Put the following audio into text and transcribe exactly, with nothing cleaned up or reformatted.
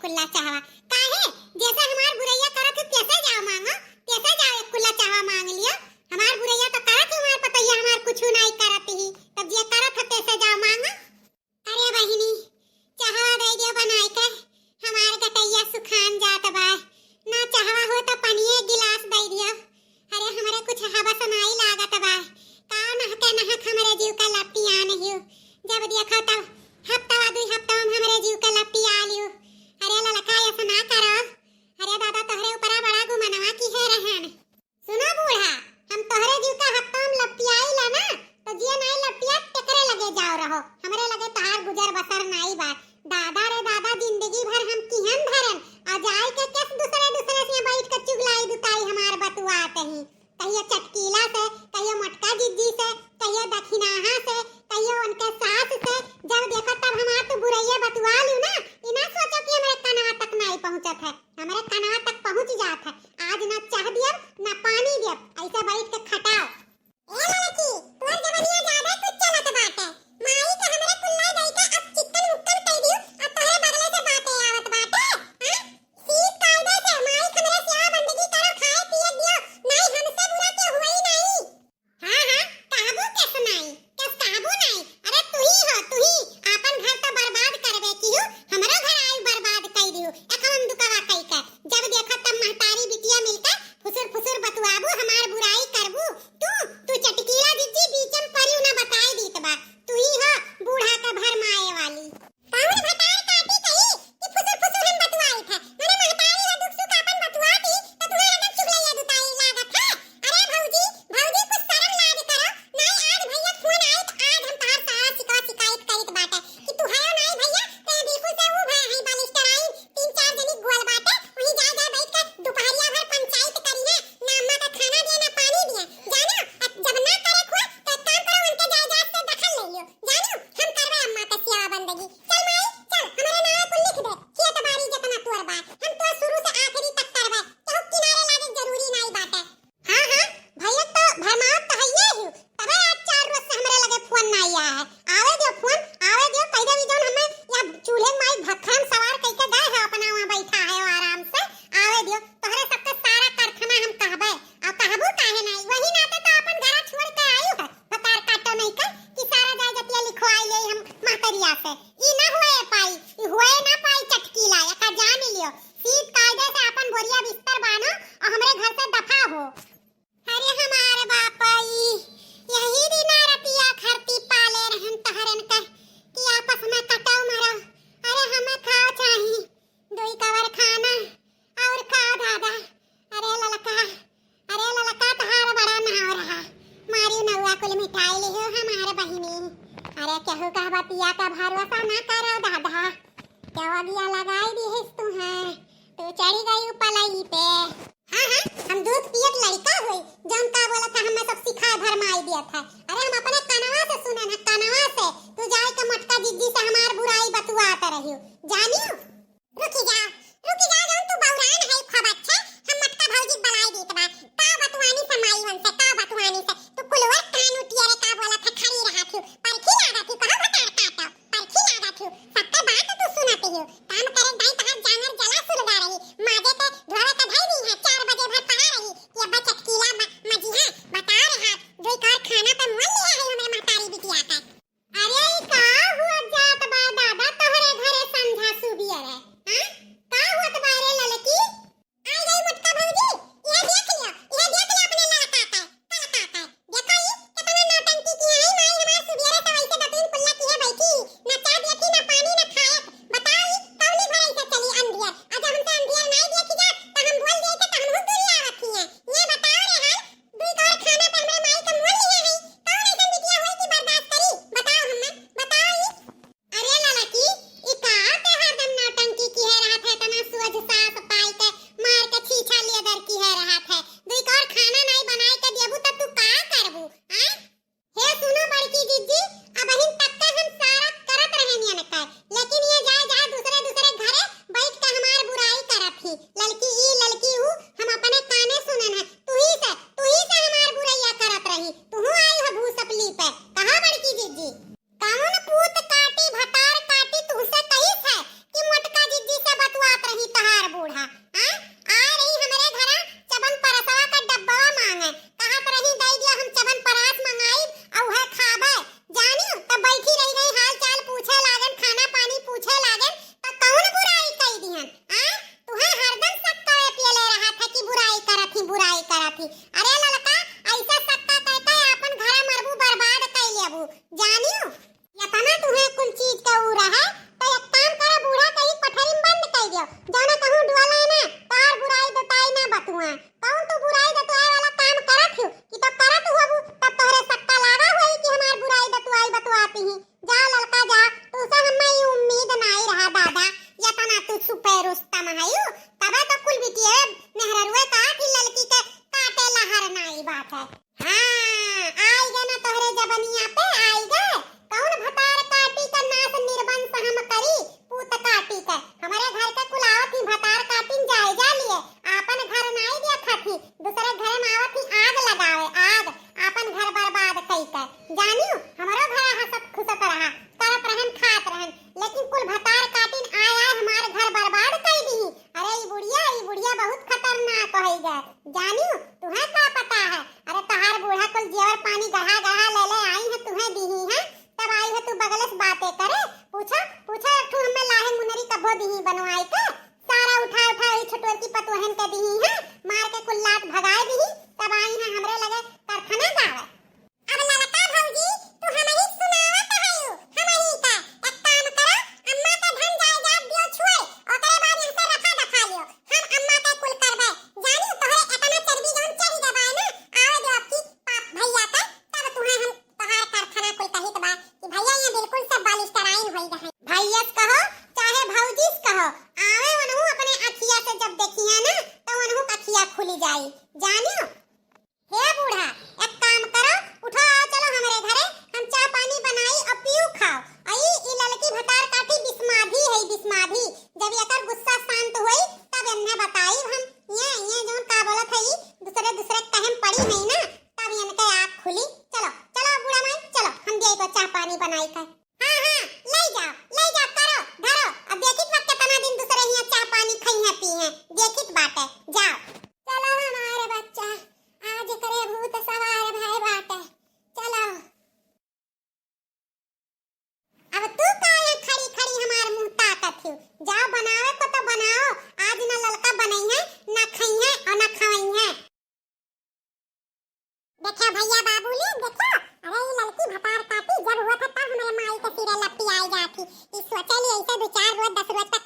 कुल्ला चहवा। काहे? जैसे हमार बुरैया करत हो, तैसे जाओ मांगो, तैसे जाओ एक कुल्ला चहवा मांग लियो। हमार बुरैया तो करत हो, हमार पतैया हमार कुछु नाई करत ही, तब जे करत हो, तैसे जाओ मांगो। अरे बहिनी, चहवा दे दियो बनाई के, हमार गटैया सुखान जात बा। ना चहवा हो तो पनिये गिलास दे दियो। अरे हमरे कुछ हबस नाई लागत बा। का नहके नहक हमरे जीव का लपियान हियो। जब देखो तब हफ्ता दुई हफ्ता में हमरे जीव का लपिया लियो। अरे ललका ऐसा ना करो। अरे दादा तोहरे ऊपरा बड़ा गुमनवा किहे रहन। सुनो बूढ़ा, हम तोहरे जीव का हफ्ता में लपियाई ला ना, तो जे नाई लपिया तेकरे लगे जाओ रहो। हमरे लगे तहार गुजर बसर नाई बा। दादा रे दादा, जिंदगी भर हम किहन धरन, आ जाए के केस दूसरे दूसरे से बैठ के चुगलाई दुताई हमार बतुआत ही। कहियो चटकीला से, कहियो मोटका जिज्जी से, कहियो दखिनाहा से, कहियो उनके सास से। जब देखो तब हमार तू बुरैया बतुआ लियो ना, ई ना सोचो कि हमरे कनवा तक नाई पहुँचत है। हमरे कनवा तक पहुँच जात है। आज ना चाह दियब, ना पानी दियब, ऐसे बैठ के खटाओ। ए लड़की, तोर जवनिया ज्यादा कुछ चलत बाटे। माई के हमरे कुल्ला दई के अब चिक्कन मुक्कन कई दियो, अब तोहरे बगले से बातें आवत बाटे। हाँ? सीख कायदे से माई के हमरे सेवा बंदगी करो, खाए पिए दियो, नहीं हमसे बुरा के हुई नहीं। हाँ, हाँ, कहबू केस नाई, केस कहबू नाई। अरे तुही हो, तुही। आपन घर तो बर्बाद करबे किहू, हमरो घर आयु बर्बाद कई दिहू। एकवन दुकवा कई के। जब देखो तब महतारी बिटिया मिलके फुसुर फुसुर बतुआबू, हमार बुराई करबू। तू, तू चटकीला जिज्जी बीच में परियो ना बताई दीत बा। तुही हो बूढ़ा के भरमाए वाली। कौन भतार काटी कही कि फुसुर फुसुर हम बतुआई थे? मने महतारी ला दुख सुख आपन बतुआ दी, तो तुम्हारा एकदम चुगलैया दुताई लागत है। अरे भौजी, भौजी कुछ शर्म लाज करो। नाई आज भैया फोन आई तो आज हम तहार सारा शिकवा शिकायत करित बाटे कि तू हयो नाई भैया, ते बिल्कुल से ऊ भय है बालिस्टराइन, तीन चार जनी गोल बाटे, वहीं जा जा बैठ के दोपहरिया भर पंचायत करिए, ना अम्मा का खाना दिए ना पानी दिए। जानो, अब जब ना करे खुआ तो एक काम करो, उनके जायदाद से दखल ले लियो। जानो, हम करबे अम्मा के सेवा बंदगी। चल माई, चल, हमरे नावे कुल लिख दे। खेत बाड़ी जितना तोर बा, हम तोर शुरू से आखिरी तक करबे। केहू किनारे लागे जरूरी नाई बाटे। हाँ, हाँ, भैया तो भरमावत तो हइये ही। तबे आज चार रोज से हमरे लगे फोन नाई आया है। आवे दियो फोन, आवे दियो, कह दे भी जौन हमें या चूल्हे माई भखरम सवार कह के गए है, अपना वहाँ बैठा है आराम से। आवे दियो, तोहरे सबके सारा कारखाना हम कहबे। आ कहबू काहे नाई? वही नाते तो अपन घरा छोड़ के आयु है। भतार काटो नहीं कर कि सारा जाय जतिया लिखवाई ले हम महतरिया से। ई ना हुए पाई, ई हुए ना पाई चटकीला, एका जान लियो। सीध कायदे से अपन बोरिया बिस्तर बानो और हमरे घर से दफा हो। अरे हमारे बापा ई, यही दिन रतिया खरती पाले रहन तहरन के कि आपस में कटो मरो। अरे हमें खाओ चाही, दुई कवर खाना और का दादा। अरे ललका, अरे ललका तहार बड़ा नाव रहा, मारी नौआ कुल मिटाई लिहो हमार बहिनी। अरे केहू का बतिया का भरोसा ना करो दादा, केहू अगिया लगाई दिहिस तुहे, तू चढ़ी गई पलई पे। हाँ, हाँ, हम दूध पियत लड़का होई, जौन का बोलत है, हमें सब सिखाए भरमाई दियत है। अरे हम अपने कनवा से सुने ना, कनवा से। तू जाए के मोटका जिज्जी से हमार बुराई बतुआत रहियो, जानियो। रुकी जा, रुकी जा, जौन तू बौरान है खूब अच्छे, हम मोटका भौजी बलाई दीत बा। का बतुआनी से माई वन से, का बतुआनी से? तू कुलवर कान उठिया रे, का बोलत है, खड़ी रहा थी, परखी लागा थी, कहो भतार काटो। परखी लागा थी, सबके बात तू सुनत ही। काम करे दाई तहार जांगर जला सुलगा रही, माजे के धोवे के धई दी है, चार बजे भर पड़ा रही कि अब्बा चटकीला म-, मजिहा, बता रहा, दुई कार खाना पे मोल लिया है हमरे महतारी बिटिया का। अरे ई का हुआ जात बा दादा तोहरे घरे संझा सुबियरे? अरे ललका, ऐसा सक्का कह के आपन घर मरबू, बर्बाद कइ लेबू, जानियो। यतना तुहे कुल चीज के ऊ रहे, तो एक काम करो, बूढ़ा कहीं पठरी में बंद कइ दियो, जाना कहूँ डुअला ना, तोहार बुराई दताई ना बतुआ। कौन तू बुराई दतुआए वाला काम करत हो कि तो करत हो अबू, तब तोहरे सक्का लागा होई कि हमार बुराई दतुआई बतुआती ही। जा ललका जा, तू से हमें ई उम्मीद नाई रहा दादा, यतना तू सुपे रुस्तम हयू, तबे तो कुल बिटिये मेहररुए का थी ललकी के काटे लहर नाई बात है। हाँ, आई गए ना तोहरे जबनिया पे, आई गए। कौन भतार काटी का नास निर्वंश हम करी, पूत काटी का। हमरे घर का कुल आवत ही भतार काटिन जाए जा लिए, आपन घर नाई देखत ही, दूसरे घर में आवत ही आग लगावे, आग, आपन घर बर्बाद कई के। जानियो, हमरो घर हंसत खुसत रहा, करत रहन, खात रहन, लेकिन कुल भतार काटिन आय आय हमार घर बर्बाद कई दी। अरे ई बुढ़िया, ई बुढ़िया बहुत खतरनाक होई गए। जानियो, तुहे का पता है? अरे तोहार बूढ़ा कुल जेवर पानी गढ़ा गढ़ा ले ले आई है, तुहे दीही है, तब आई है तू बगले से बातें करे। पूछो, पूछो एक ठू हमें लाहे मुनरी कब्बो दीही बनवाई के, सारा उठा उठा वही छोटोर की पतोहन के दीही है, मार के कुल लात भगाए दीही, तब आई है हमरे लगे करखना गावे। अब ललका भौजी, तू हमही सुनावत हयू, हमही का। एक काम करो, अम्मा के धन जायदाद दियो छुए, ओकरे बाद यहाँ से रफा दफा लियो। हम अम्मा के कुल करबे। जानी तोहरे एतना चर्बी जौन चढ़ी गबाए ना, आवे दो आपकी पाप भैया के, तब तुहे हम तोहार कारखाना कुल कहित बा कि भैया यहाँ बिल्कुल सब बालिस्टराइन होई गए। भैया से कहो, चाहे भौजी से कहो, आवे उनहू अपने अखिया से जब देखिया ना, तो उनहू के अखिया खुली जाई। जानियो, हे बूढ़ा, एक काम करो, उठो, आओ, चलो हमरे घरे, हम चाह पानी बनाई और पियो खाओ। अई, ई ललकी भतार काटी बिस्माधी है, बिस्माधी। जब एकर गुस्सा शांत होई, तब एन्हे बताई हम। ये, ये जौन का बोलत है, ई दूसरे, दूसरे कहे में पड़ी है ना, तब इनके आँख खुली। चलो, चलो बूढ़ा माई, चलो, हम दिए तो चाह पानी बनाई के। हाँ, हाँ, ले जाओ, ले जाओ, करो, धरो। अब देखित बा कितना दिन दूसरे हियाँ चाह पानी खइहें पीहें, देखित बाटे। जाओ। चलो हमारे बच्चा, आज करे भूत सवार भय बाटे। चलो। अब तू काहे खड़ी खड़ी हमार मुँह ताकत हो? जाओ बनावे को तो बनाओ, आज ना ललका बनइहें, ना खइहें और ना खवइहें। देखो भैया बाबू ली, देखो, अरे ई ललकी भतार काटी जब हुआ था तब हमरे माई के सिरे लपटी आई जाती। ई सोचे ली ऐसे दो चार रोज दस रोज तक